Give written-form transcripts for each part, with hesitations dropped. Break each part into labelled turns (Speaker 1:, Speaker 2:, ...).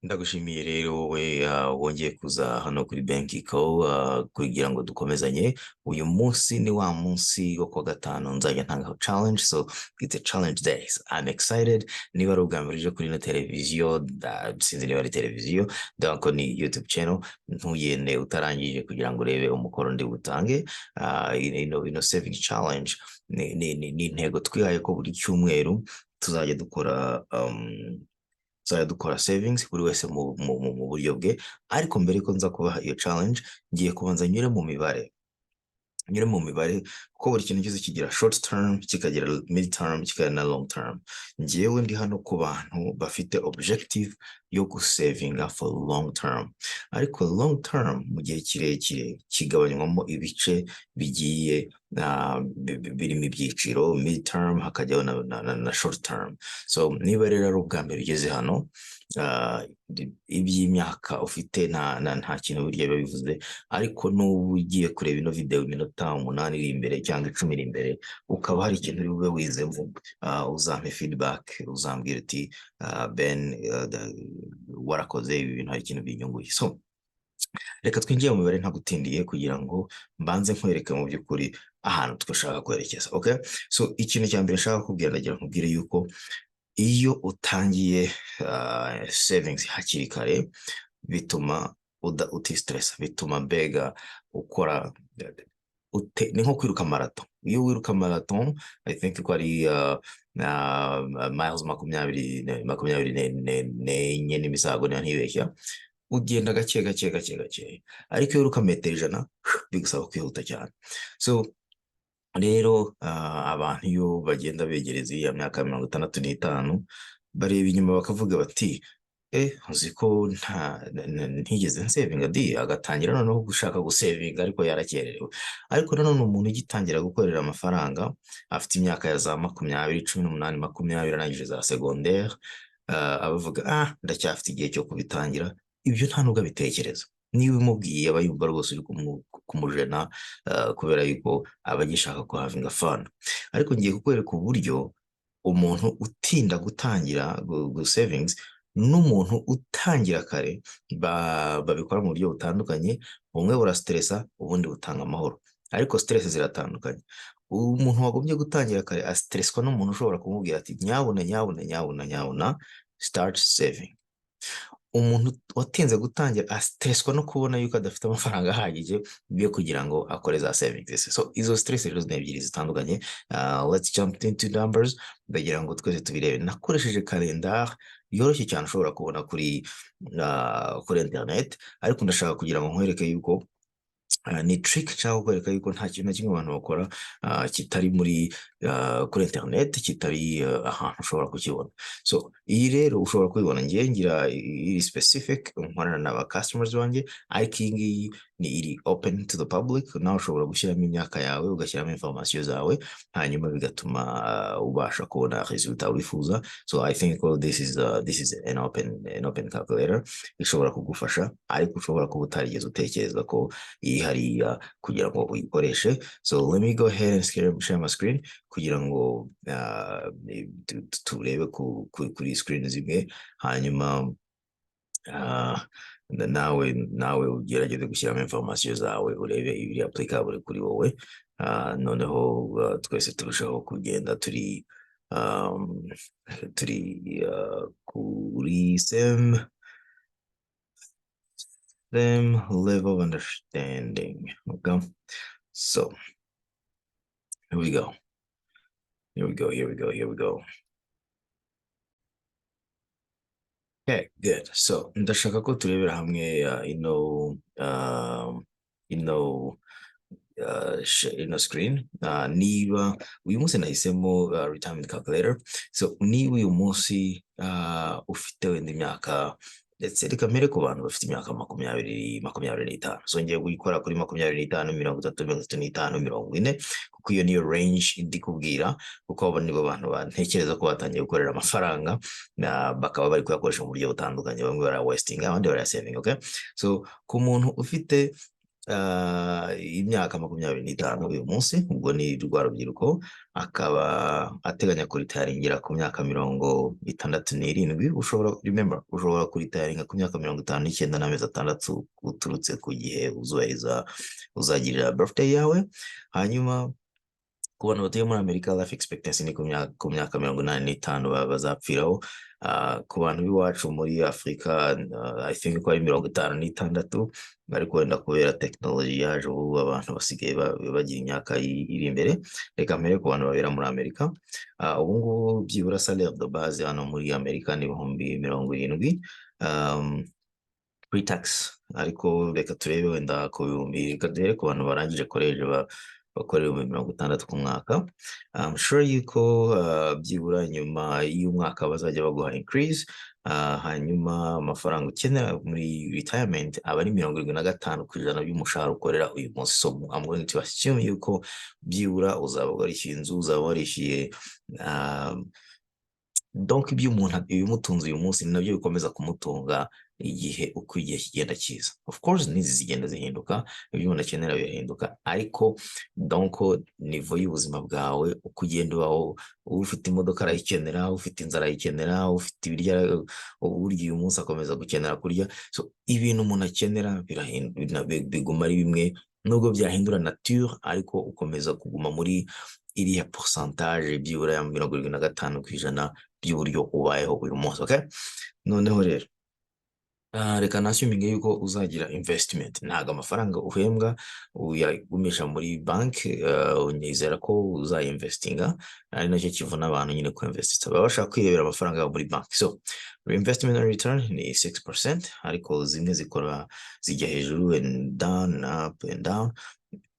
Speaker 1: Ndagushimiye rero wowe wongeye kuza hano kuri Benkiko kugira ngo dukomezanye. Uyu munsi ni wa munsi wo kuwa gatanu nzajya ntangaho challenge, so it's a challenge day. So I'm excited. Niba ari ubwa mbere uje kuri ino televiziyo, sinzi niba ari televiziyo, donc ni YouTube channel, ntugende utarangije kugira ngo urebe umukoro ndi butange. Ino saving challenge ni intego twihaye ko buri cyumweru tuzajya dukora savings, buri wese mu buryo bwe. Ariko mbere ko nza kubaha iyo challenge, ngiye kubanza nyure mu mibare, kuko buri kintu cyose kigira short term, kikagira mid term, kikagira na long term. Ngewe ndi hano ku bantu bafite objective yo gusavinga for long term, ariko long term, mu gihe kirekire, kigabanywamo ibice bigiye birimo ibyiciro: mid term, hakajyaho na short term. So niba rero ari ubwa mbere ugeze hano, iby'imyaka ufite nta kintu burya biba bivuze. Ariko n'ubu ugiye kureba ino video iminota 8 iri imbere cyangwa 10 iri imbere, ukaba hari ikintu uri bube wizemo, uzampe feedback, uzambwira uti: "Ben, warakoze, ibi bintu hari ikintu binyunguye." So reka twinjire mu mibare ntagutindiye, kugira ngo mbanze nkwereke mu by'ukuri ahantu twashaka kwerekeza. Okay, so ikintu cya mbere nshaka kukubwira, ndagira nkubwire yuko iyo utangiye savings hakiri kare, bituma utistressa, bituma mbega ukora ni nko kwiruka marathon. Iyo wiruka marathon, I think ko ari miles 24 n'imisago, niba ntibeshya, ugenda gake gake gake gake. Ariko iyo wiruka metero 100, bigusaba kwihuta cyane. So rero abantu iyo bagenda begereza iriya myaka 65, bareba inyuma bakavuga bati: "Uzi ko nta ntigeze nsevinga di?" Agatangira noneho gushaka gusevinga, ariko yarakererewe. Ariko nanone umuntu ugitangira gukorera amafaranga, afite imyaka ya za 20, 18, 20, arangije za secondaire, aba avuga: "Ah, ndacyafite igihe cyo kubitangira." Ibyo nta nubwo abitekereza. Niba umubwiye, aba yumva rwose uri kumujena, kubera yuko aba agishaka kuhavinga fun. Ariko ngiye kukwereka uburyo umuntu utinda gutangira savings n'umuntu utangira kare babikora mu buryo butandukanye. Bumwe burastressa, ubundi butanga amahoro, ariko stress ziratandukanye. Umuntu wagombye gutangira kare astresswa n'umuntu ushobora kumubwira ati: "Nyabuna, nyabuna, nyabuna, nyabuna, start saving." Umuntu watinze gutangira astresswa no kubona yuko adafite amafaranga ahagije yo kugira ngo akore za savings. So izo stress rero ni ebyiri zitandukanye. Let's jump into numbers. Ndagira ngo twese tubirebe. Nakoresheje calendar yoroshye cyane ushobora kubona kuri internet, ariko ndashaka kugira ngo nkwereke yuko ni trick nshaka kukwereka yuko nta kintu na kimwe abantu bakora kitari muri kuri internet, kitari ahantu ushobora kukibona. So iyi rero ushobora kubibona. Ngiye ngira iri specific nkorana n'aba customers banjye, ariko iyi ngiyi ni iri open to the public. Nawe ushobora gushyiramo imyaka yawe, ugashyiramo information zawe, hanyuma bigatuma ubasha kubona resultat wifuza. So I think, well, this is an open calculator ishobora kugufasha, ariko ushobora kuba utarigeze utekereza ko iri hariya kugira ngo uyikoreshe. So let me go ahead and share my screen kugira ngo turebe kuri screen zimwe, hanyuma nawe ugerageze gushyiramo information zawe, urebe ibiri applicable kuri wowe. Noneho twese turushaho kugenda turi kuri same level of understanding. Okay, so here we go, here we go, here we go, here we go. Okay, good. So ndashaka ko turebera hamwe ino screen. Niba uyu munsi nahisemo retirement calculator, so niba uyu munsi ufite wenda imyaka, ndetse reka mpere ku bantu bafite imyaka 20, 25. So ngiye gukora kuri 25, 30, 35, 40, kuko iyo niyo range ndi kubwira, kuko abo nibo bantu bantekereza ko batangiye gukorera amafaranga, bakaba bari kuyakoresha mu buryo butandukanye. Bamwe barayawastinga, abandi barayasavinga. Okay, so ku muntu ufite imyaka 25 uyu munsi, ubwo ni rwa rubyiruko, akaba ateganya kuretiringira ku myaka 67. Ushobora, remember, ushobora kuretiringa ku myaka 59 n'amezi 6 uturutse ku gihe uzubahiriza uzagirira birthday yawe. Hanyuma ku bantu batuye muri Amerika, life expectancy ni ku myaka 85 bazapfiraho. Ku bantu b'iwacu muri Afurika, I think ko ari 56, ariko wenda kubera tekinoloji yaje ubu abantu basigaye bagira imyaka iri imbere. Reka mpere ku bantu babera muri Amerika. Ubu ngubu byibura salaire de base hano muri Amerika ni 70,000 pre-tax, ariko reka turebe wenda ku bihumbi, reka duhere ku bantu barangije college bakorera 60,000 ku mwaka. I'm sure yuko byibura nyuma y'umwaka bazajya baguha increase. Hanyuma amafaranga ukenera muri retirement aba ari 75% by'umushahara ukorera uyu munsi. So I'm going to assume yuko byibura uzaba warishyuye inzu, uzaba warishyuye, donc ibyo umuntu ibimutunze uyu munsi ni nabyo bikomeza kumutunga igihe uko igihe kigenda kiza. Of course n'izi zigenda zihinduka, ibyo umuntu akenera birahinduka, ariko donc niveau y'ubuzima bwawe uko ugenda ubaho, ufite imodoka arayikenera, ufite inzu arayikenera, ufite ibiryo burya uyu munsi akomeza gukenera kurya. So ibintu umuntu akenera biguma ari bimwe nubwo byahindura nature, ariko ukomeza kuguma muri iriya pourcentage byibura ya 75% by'uburyo ubayeho uyu munsi. Okay, noneho rero reka nassuminge yuko uzagira investment. Ntabwo amafaranga uhembwa uyagumisha muri banki, nizera ko uzayinvestinga, ari nacyo kivuna abantu nyine ku investisa, baba bashaka kwirebera amafaranga yabo muri banki. So investment return ni 6%, ariko zimwe zikora zijya hejuru and down, up and down.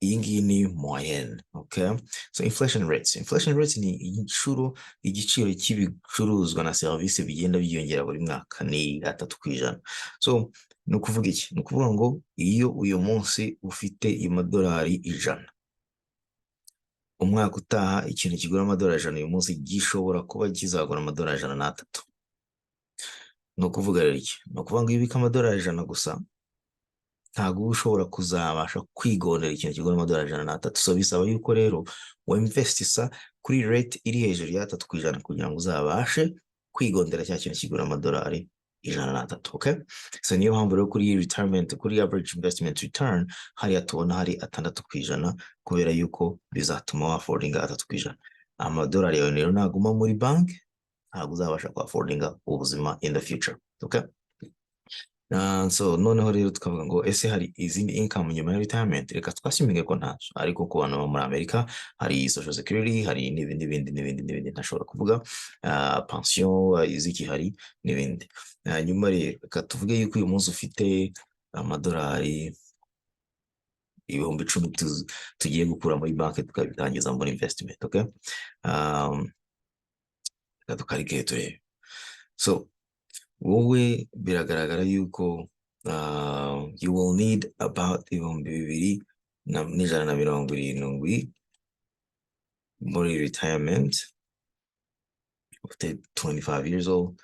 Speaker 1: Iyi ngiyi ni moyenne. Okay, so inflation rates, inflation rates ni inshuro igiciro cy'ibicuruzwa na serivisi bigenda byiyongera buri mwaka, ni 3%. So ni ukuvuga iki? Ni ukuvuga ngo iyo uyu munsi ufite amadolari 100, umwaka utaha ikintu kigura amadolari 100 uyu munsi gishobora kuba kizagura amadolari 103. Ni ukuvuga rero iki? Ni ukuvuga ngo iyo ubika amadolari 100 gusa, ntabwo uba ushobora kuzabasha kwigondera ikintu kigura amadolari 103. So bisaba yuko rero winvestisa kuri rate iri hejuru ya 3% kugira ngo uzabashe kwigondera cya kintu kigura amadolari 103. Okay, so niyo mpamvu rero kuri retirement, kuri average investment return hariya tubona hari 6%, kubera yuko bizatuma waffordinga 3%. Amadolari yawe rero naguma muri banki, ntabwo uzabasha kwaffordinga ubuzima in the future. Okay. So noneho rero tukavuga ngo ese hari izindi income nyuma ya retirement? Reka twassuminge ko ntazo, ariko ku bantu bo muri Amerika hari social security, hari n'ibindi n'ibindi n'ibindi n'ibindi ntashobora kuvuga, pension izikihari n'ibindi. Hanyuma rero reka tuvuge yuko uyu munsi ufite amadolari 10,000 tugiye gukura muri banki tukabitangiza muri investment. Okay, reka dukarike turebe. So wowe biragaragara yuko you will need about 2,170 muri retirement, ufite 25 years old.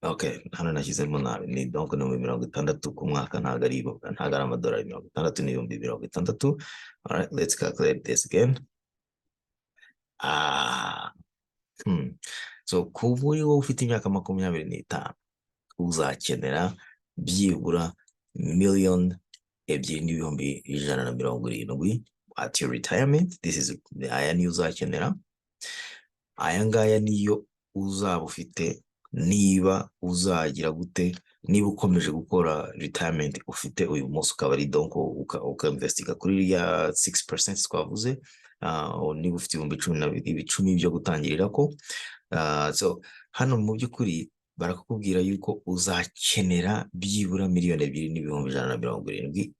Speaker 1: Okay, hano nashyizemo nabi, ni donc ni 60,000 ku mwaka, ntabwo ari amadolari 60, ni 60,000. Alright, let's calculate this again. So kuba uri wowe ufite imyaka 25, uzakenera byibura 2,170,000 at your retirement. This is, aya niyo uzakenera, aya ngaya niyo uzaba ufite niba uzagira gute, niba ukomeje gukora retirement ufite uyu munsi, ukaba ari donc ukainvestinga kuri ya 6% twavuze, niba ufite ibihumbi cumi na 10,000 byo gutangirira ko. So hano mu by'ukuri barakubwira yuko uzakenera byibura 2,170,000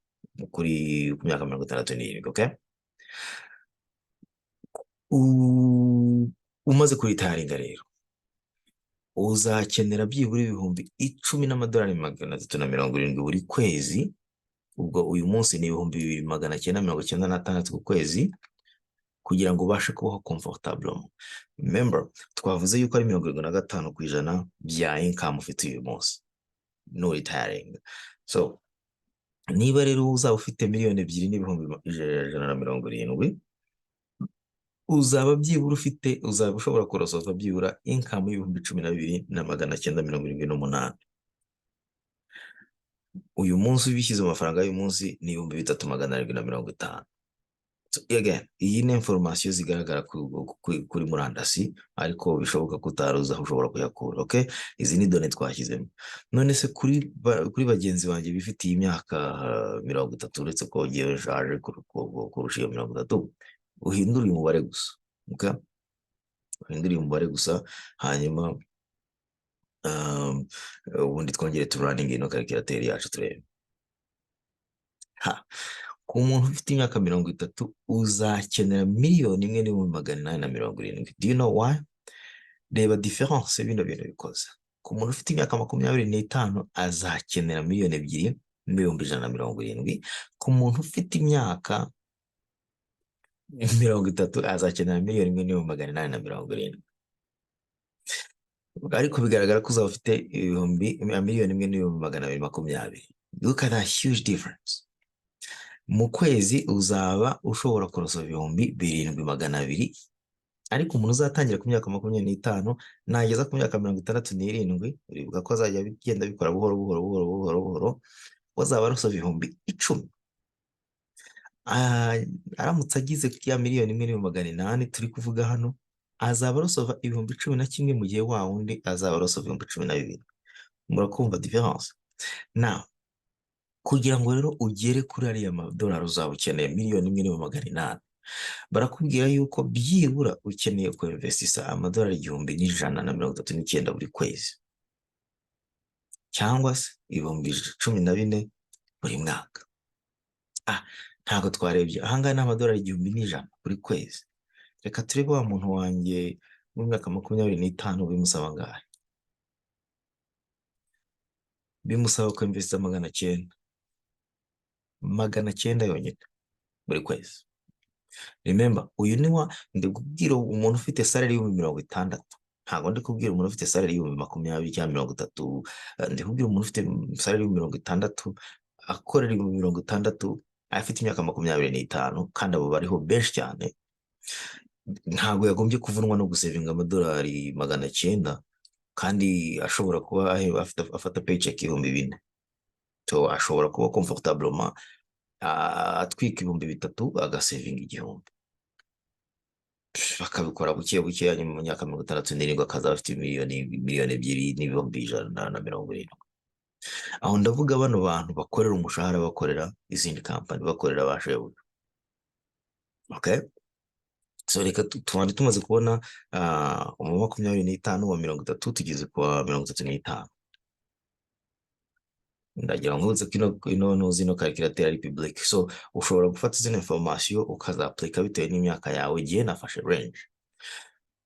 Speaker 1: kuri ku myaka 67. Okay, umaze kuretiringa rero uzakenera byibura 10,000 n'amadolari 370 buri kwezi. Ubwo uyu munsi ni 2,996 ku kwezi, kugira ngo ubashe kubaho comfortable. Remember, twavuze yuko ari 75% bya income ufite uyu munsi no retiring. So Niba rero uzaba ufite 2,170,000, uzaba byibura ufite, uzaba ushobora kurosoza byibura income y'12,978. Uyu munsi ubishyize mu mafaranga y'uyu munsi ni 3,750. So, again, iyi ni information zigaragara kuri murandasi, ariko bishoboka ko utaruzi aho ushobora kuyakura. Okay, izi ni données twashyizemo. None se kuri bagenzi banjye bifitiye imyaka 30, uretse ko ngewe nshaje kurusha iyo 30, uhindure uyu mubare gusa. Okay? Uhindure uyu mubare gusa, hanyuma ubundi twongere turaninge ino calculateur yacu turebe. Ha, ku muntu ufite imyaka 30 uzakenera 1,870,000. Do you know why? Reba différence bino bintu bikoze. Ku muntu ufite imyaka 25 azakenera 2,170,000. Ku muntu ufite imyaka 30 azakenera 1,870,000. Ariko bigaragara ko uzaba ufite 1,220,000. Look at that huge difference. Mu kwezi uzaba ushobora kurosora 7,200, ariko umuntu uzatangira ku myaka 25 nageza ku myaka 67, uribuka ko azajya agenda abikora buhoro buhoro buhoro buhoro buhoro, we azaba arosova 10,000. Aramutse agize ya 1,800,000 turi kuvuga hano, azaba arosova 11,000, mu gihe wa wundi azaba arosova 12,000. Murakumva différence? Now, kugira ngo rero ugere kuri ariya madolari uzaba ukeneye 1,800,000, barakubwira yuko byibura ukeneye kuinvestisa amadolari 1,139 buri kwezi, cyangwa se 14,000 buri mwaka. Ntabwo twarebye ahangaha, ni amadolari 1,100 buri kwezi. Reka turebe wa muntu wanjye w'imyaka 25 bimusaba angahe? Bimusaba kwinvesita 900, 900 yonyine buri kwezi. Remember, uyu ni wa ndi kubwira umuntu ufite salary y'ibihumbi 60, ntabwo ndi kubwira umuntu ufite salary y'ibihumbi 20 cyangwa 30. Ndi kubwira umuntu ufite salary y'ibihumbi 60, akorera 60,000, afite imyaka 25, kandi abo bariho benshi cyane. Ntabwo yagombye kuvunwa no gusevinga amadolari 900 kandi ashobora kuba afata paycheck 4,000. So ashobora kuba comfortablement atwika 3,000, agasevinga 1,000, akabikora buke buke, hanyuma mu myaka 67 akazaba afite 2,170,000. Aho ndavuga bano bantu bakorera umushahara, bakorera izindi kampani, bakorera ba shebuja. Okay, so reka tubandi tumaze kubona umu 25 wa 30, tugeze ku wa 35. Ndagira ngo nkwibutse ko ino ntuzi ino calculateur ari public, so ushobora gufata izino information ukazaplika bitewe n'imyaka yawe. Igihe nafashe range.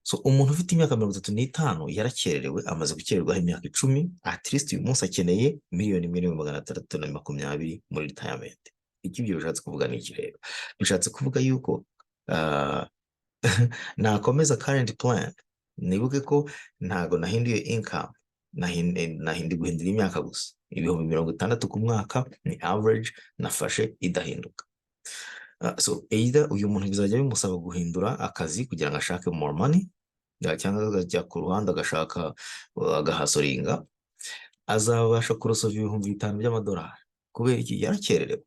Speaker 1: So umuntu ufite imyaka 35 yarakererewe, amaze gukererwaho imyaka 10. At least uyu munsi akeneye 1,620,000 muri retirement. Icyo ibyo bishatse kuvuga ni iki rero? Bishatse kuvuga yuko nakomeza current plan, nibuke ko ntago nahinduye income, nahinduye guhindura imyaka gusa. 60,000 ku mwaka ni average nafashe idahinduka. So either uyu muntu bizajya bimusaba guhindura akazi kugira ngo ashake more money, cyangwa akajya ku ruhande agashaka agahustlinga, azabasha kurosova 5,000 by'amadolari. Kubera iki? Yarakererewe.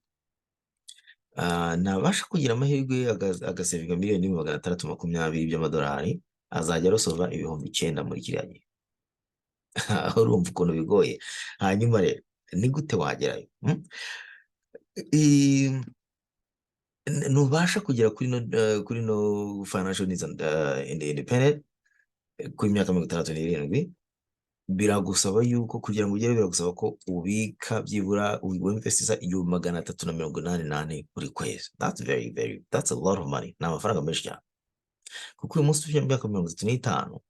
Speaker 1: Nabasha kugira amahirwe agasevinga 1,620,000 by'amadolari, azajya arosova 9,000 muri kiriya gihe. Urumva ukuntu bigoye? Hanyuma rero ni gute wagerayo? Hmm? Ntubasha kugera kuri no financial needs and independent kuri myaka 67, biragusaba yuko kugira ngo ugere, biragusaba ko ubika byibura winvestisa 384,000 buri kwezi. That's very very, that's a lot of money. Ni amafaranga menshi cyane, kuko uyu munsi ufite imyaka 35,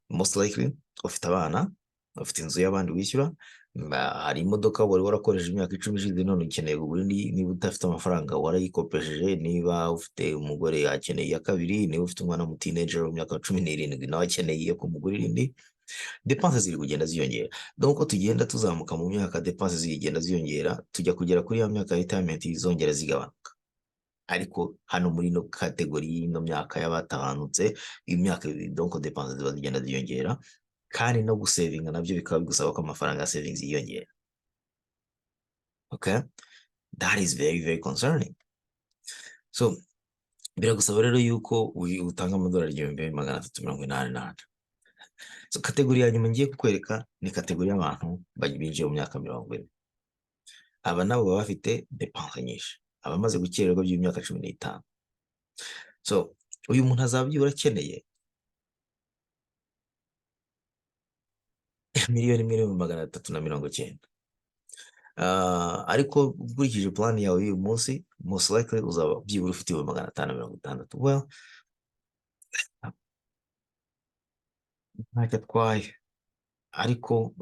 Speaker 1: most likely ufite abana, ufite inzu y'abandi wishyura, hari imodoka wari warakoresheje imyaka 10 ishize none ukeneye kugura indi, niba udafite amafaranga warayikopesheje, niba ufite umugore akeneye iya kabiri, niba ufite umwana w'umuteenager w'imyaka 17 nawe akeneye iyo kumugurira indi. Dépenses ziri kugenda ziyongera. Donc uko tugenda tuzamuka mu myaka, dépenses zigenda ziyongera, tujya kugera kuri ya myaka ya retirement zongera zigabanuka. Ariko hano muri ino catégorie y'ino myaka y'abatabanutse, imyaka, donc dépenses ziba zigenda ziyongera, kandi no gusevinga nabyo bikaba bigusaba ko amafaranga ya savings yiyongera. Okay, that is very, very concerning. So biragusaba rero yuko utanga amadolari 1384. So catégorie ya nyuma ngiye kukwereka ni catégorie y'abantu binjiye mu myaka 40. Aba nabo baba bafite dépenses nyinshi, abamaze gukererwa by'imyaka 15. So uyu muntu azaba byibura akeneye 1,390,000. Ariko ukurikije plan yawe y'uyu munsi, most likely uzaba byibura ufite 560,000. Well, ntacyo atwaye, ariko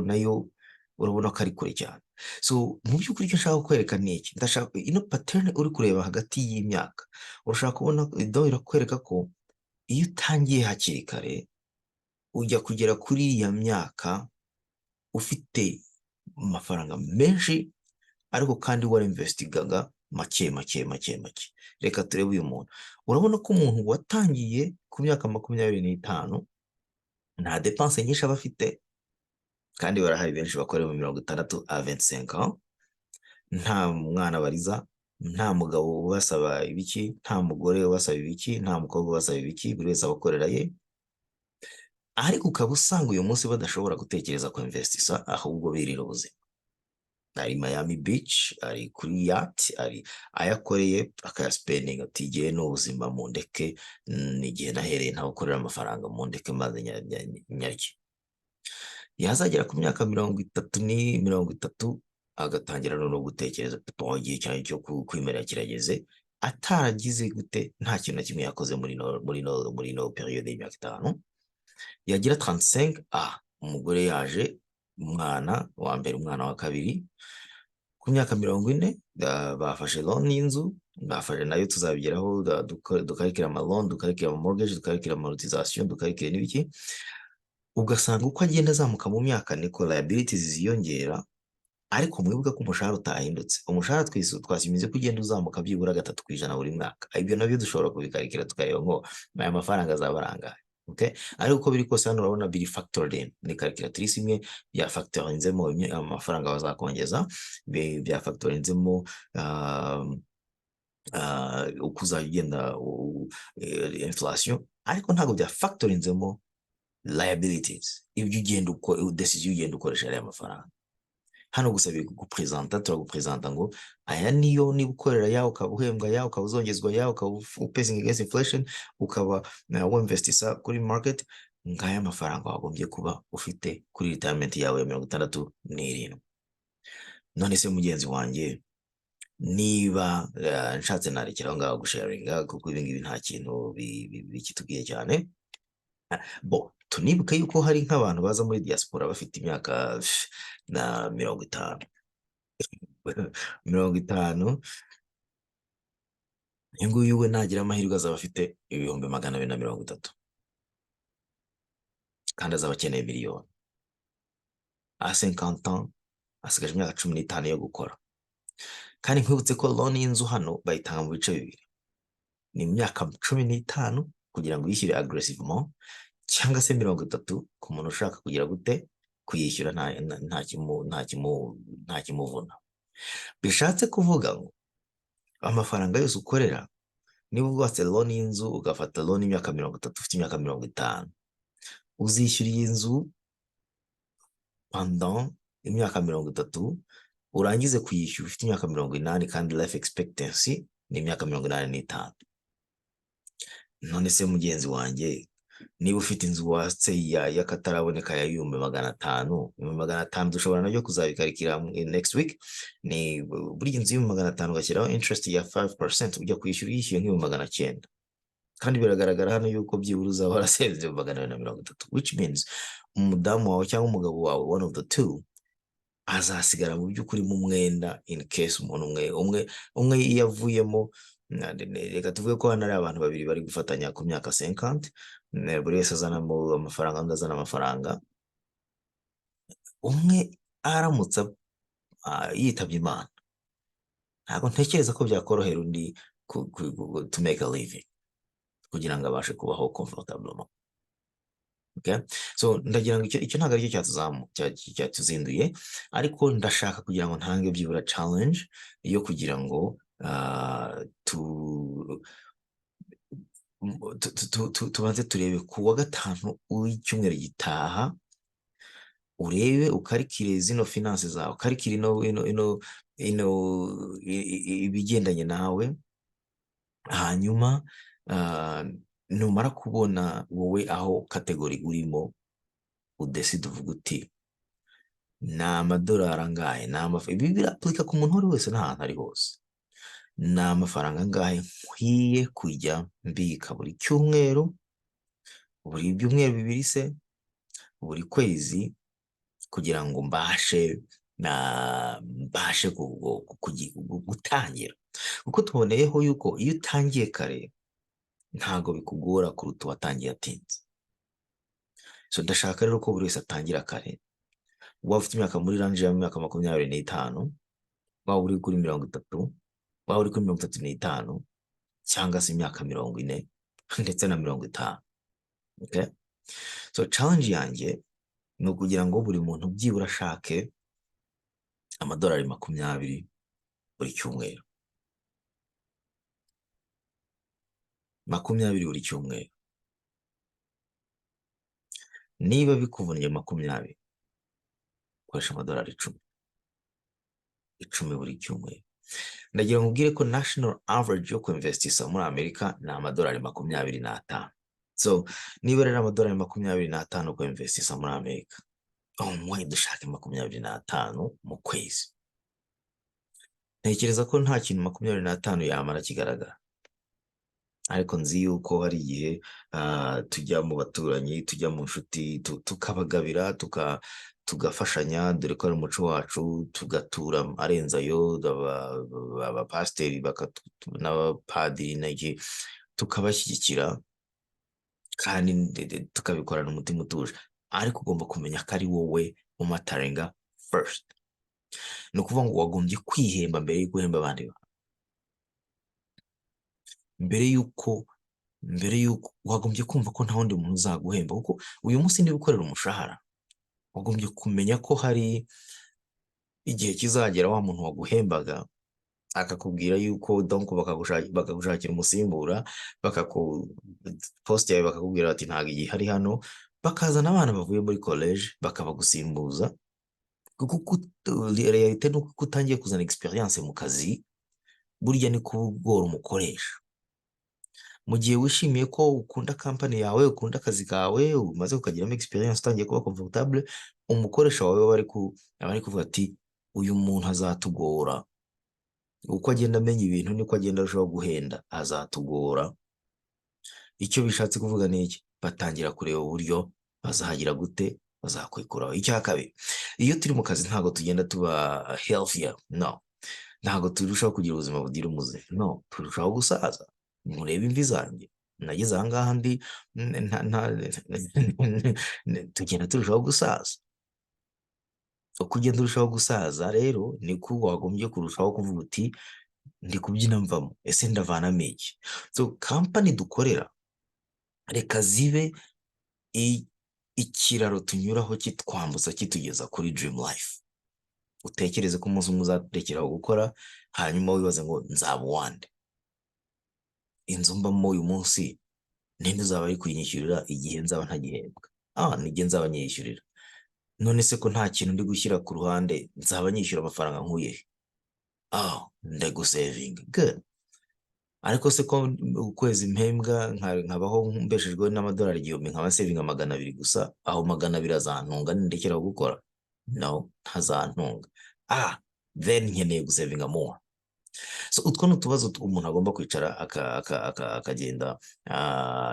Speaker 1: nayo urabona ko ari kure cyane. So mu by'ukuri icyo nshaka kukwereka ni iki: ndashaka ino pattern uri kureba hagati y'imyaka, urashaka kubona do irakwereka ko iyo utangiye hakiri kare ujya kugera kuri iriya myaka ufite amafaranga menshi, ariko kandi warinvestigaga make make make make. Reka turebe uyu muntu. Urabona ko umuntu watangiye ku myaka 25 nta dépenses nyinshi aba afite, kandi barahari benshi bakorera mu 60 à 25 ans, nta mwana bariza, nta mugabo ubasaba ibiki, nta mugore ubasaba ibiki, nta mukobwa ubasaba ibiki, buri wese abakorera ye. Ariko ukaba usanga uyu munsi badashobora gutekereza ku investisa, ahubwo birira ubuzima. Ari Miami Beach, ari kuri yacht, ari ayakoreye akayasipendinga, ati igihe ni ubuzima mundeke, ni igihe nahereye ntagukorera amafaranga, mundeke maze nyarye. Yazagera ku myaka 30 ni 30 agatangira noneho gutekereza ati bon, igihe cyanjye cyo kwimerera kirageze, ataragize gute, nta kintu na kimwe yakoze muri no période y'imyaka 5. Yagira 35, umugore yaje, umwana wa mbere, umwana wa kabiri. Ku myaka 40 bafashe loan y'inzu, bafashe nayo tuzabigeraho, dukarikira ama loan, dukarikira ama mortgage, dukarikira amortisation, dukarikira n'ibiki. Ugasanga uko agenda azamuka mu myaka niko liabilities ziyongera. Ariko mwibuke ko umushahara utahindutse. Umushahara twasimize ko ugenda uzamuka byibura 3% buri mwaka. Ibyo nabyo dushobora kubikarikira tukareba ngo aya mafaranga azaba arangaye. Okay? Ariko uko biri kose hano urabona biri factored in, ni calculatrice imwe ya factorinzemo amafaranga bazakongeza, bya factorinzemo uko uzajya ugenda inflation, ariko ntabwo bya factorinzemo liabilities, ibyo ugenda uko decision ugenda ukoresha ariya mafaranga. Hano gusa biri kugupresenta, turagupresenta ngo aya niyo niba ukorera ya, ukaba uhembwa ya, ukaba uzongezwa ya, ukaba upesinga against inflation, ukaba winvestisa kuri market, ngaya mafaranga wagombye kuba ufite kuri retirement yawe ya 67. None se mugenzi wanjye, niba nshatse narekera aho ngaho gusharinga, kuko ibi ngibi nta kintu bikitubwiye cyane. Bo tunibuke yuko hari nk'abantu baza muri diaspora bafite imyaka na 50, 50. Uyu nguyu we nagira amahirwe azaba afite 230,000, kandi azaba akeneye miliyoni. À 50 ans, asigaje imyaka 15 yo gukora. Kandi nkwibutse ko loan y'inzu hano bayitanga mu bice bibiri: ni imyaka 15 kugira ngo uyishyure aggressivement, cyangwa se 30 ku muntu ushaka kugira gute, kuyishyura nta kimuvuna. Bishatse kuvuga ngo amafaranga yose ukorera, niba ubatse loan y'inzu, ugafata loan y'imyaka 30 ufite imyaka 50, uzishyura iyi nzu pendant imyaka 30, urangize kuyishyura ufite imyaka 80, kandi life expectancy ni imyaka 85. None se mugenzi wanjye, niba ufite inzu watse y'akataraboneka ya 500,000, 500,000 dushobora nabyo kuzabikarikira next week. Ni buriya inzu y'500,000 ugashyiraho interest ya 5%, ujya kwishyura yishyuye nk'ibihumbi 900. Kandi biragaragara hano yuko byibura uzaba warasevinze 230,000, which means umudamu wawe cyangwa umugabo wawe, one of the two, azasigara mu by'ukuri mu mwenda, in case umuntu umwe umwe umwe iyo avuyemo. Reka tuvuge ko hano ari abantu babiri bari gufatanya ku myaka 50, buri wese azanamo amafaranga, undi azana amafaranga. Umwe aramutse yitabye Imana, ntabwo ntekereza ko byakorohera undi to make a living, kugira ngo abashe kubaho comfortablement. Okay? So ndagira ngo icyo ntabwo aricyo cyatuzinduye, ariko ndashaka kugira ngo ntange byibura challenge yo kugira ngo tubanze turebe ku wa gatanu w'icyumweru gitaha, urebe ukarikire zino finance zawe, ukarikire ino ibigendanye nawe. Hanyuma numara kubona wowe aho category urimo, udecide uvuga uti: "Ni amadolari angahe?" Ibi birapurika ku muntu uwo ari we wese n'ahantu ari hose. Ni amafaranga angahe nkwiye kujya mbika buri cyumweru, buri byumweru 2 se, buri kwezi, kugira ngo mbashe gutangira? Kuko tuboneyeho yuko iyo utangiye kare ntabwo bikugora kuruta uwatangiye atinze. So ndashaka rero ko buri wese atangira kare. Waba ufite imyaka muri range y'imyaka 25, waba uri kuri 30, waba uri kuri 35, cyangwa se imyaka 40 ndetse na 50. Okay? So challenge yanjye ni ukugira ngo buri muntu byibura ashake amadolari 20 buri cyumweru, 20 buri cyumweru. Niba bikuvunnye 20, koresha amadolari 10, 10 buri cyumweru. Ndagira ngo ubwire ko national average yo kuinvestisa muri Amerika ni amadolari 25. So niba rero amadolari 25 kuinvestisa muri Amerika, umwe dushake 25 mu kwezi. Ntekereza ko nta kintu 25 yamara kigaragara, ariko nzi yuko hari igihe tujya mu baturanyi, tujya mu nshuti, tukabagabira, tugafashanya, dore ko ari umuco wacu, tugatura arenze ayo, abapasiteri n'abapadiri n'iki, tukabashyigikira kandi tukabikorana umutima utuje. Ariko ugomba kumenya ko ari wowe umatteringa first. Ni ukuvuga ngo wagombye kwihemba mbere yo guhemba abandi bantu, mbere y'uko wagombye kumva ko nta wundi muntu uzaguhemba. Kuko uyu munsi niba ukorera umushahara, wagombye kumenya ko hari igihe kizagera wa muntu waguhembaga akakubwira yuko donc bakagushakira umusimbura, bakaku poste yawe, bakakubwira bati: "Ntabwo igihe hari hano", bakazana abana bavuye muri college bakabagusimbuza. Kuko réalité ni uko utangiye kuzana experience mu kazi, burya ni kugora umukoresha. Mu gihe wishimiye ko ukunda company yawe, ukunda akazi kawe, umaze kukagiramo experience, utangiye kuba comfortable, umukoresha wawe aba ari kuvuga ati: "Uyu muntu azatugora, uko agenda amenya ibintu niko agenda arushaho guhenda, azatugora." Icyo bishatse kuvuga ni iki? Batangira kureba uburyo bazahagira gute, bazakwikuraho. Icya kabiri, iyo turi mu kazi ntabwo tugenda tuba healthier, no, ntabwo turushaho kugira ubuzima bugira umuze, no, turushaho gusaza. Murebe imvi zanjye, nageze aha ngaha ndi tugenda turushaho gusaza. Uko ugenda urushaho gusaza rero, niko wagombye kurushaho kuvuga uti: "Ndi kubyina mvamo, ese ndavanamo iki?" So company dukorera reka zibe ikiraro tunyuraho kitwambutsa, kitugeza kuri dream life. Utekereze ko umunsi umwe uzarekeraho gukora, hanyuma wibaze ngo: "Nzaba uwande? Inzu mbamo uyu munsi ninde uzaba ari kuyinyishyurira igihe nzaba ntagihembwa? Nijye nzaba nyiyishyurira. None se ko nta kintu ndi gushyira ku ruhande, nzaba nyishyura amafaranga nkuye he? Ndagusavinga." Good. Ariko se ko ukwezi mpembwa nkabaho mbeshejweho n'amadolari 1000, nkaba nsavinga 200 gusa, aho 200 azantunga nindekeraho gukora? No, ntazantunga. Then nkeneye gusavinga more. So utwo ni utubazo umuntu agomba kwicara akagenda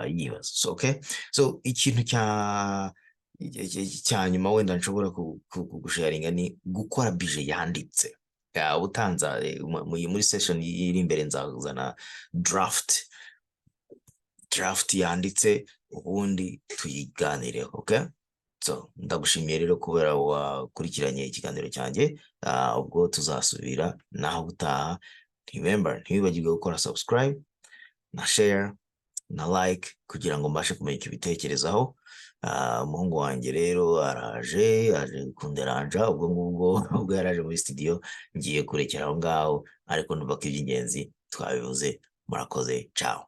Speaker 1: yibaza. So okay, so ikintu cya nyuma wenda nshobora gusharinga ni gukora budget yanditse. Ubutanza muri session iri imbere nzazana draft yanditse, ubundi tuyiganireho. Okay, so ndagushimiye rero kubera wakurikiranye ikiganiro cyanjye. Ubwo tuzasubira naho ubutaha. Remember, ntiwibagirwe gukora subscribe na share na like kugira ngo mbashe kumenya icyo ubitekerezaho. Umuhungu wanjye rero araje, aje kunderanja. Ubwo ngubwo ubwo yaraje muri studio, ngiye kurekera aho ngaho, ariko numva ko iby'ingenzi twabivuze. Murakoze, ciao.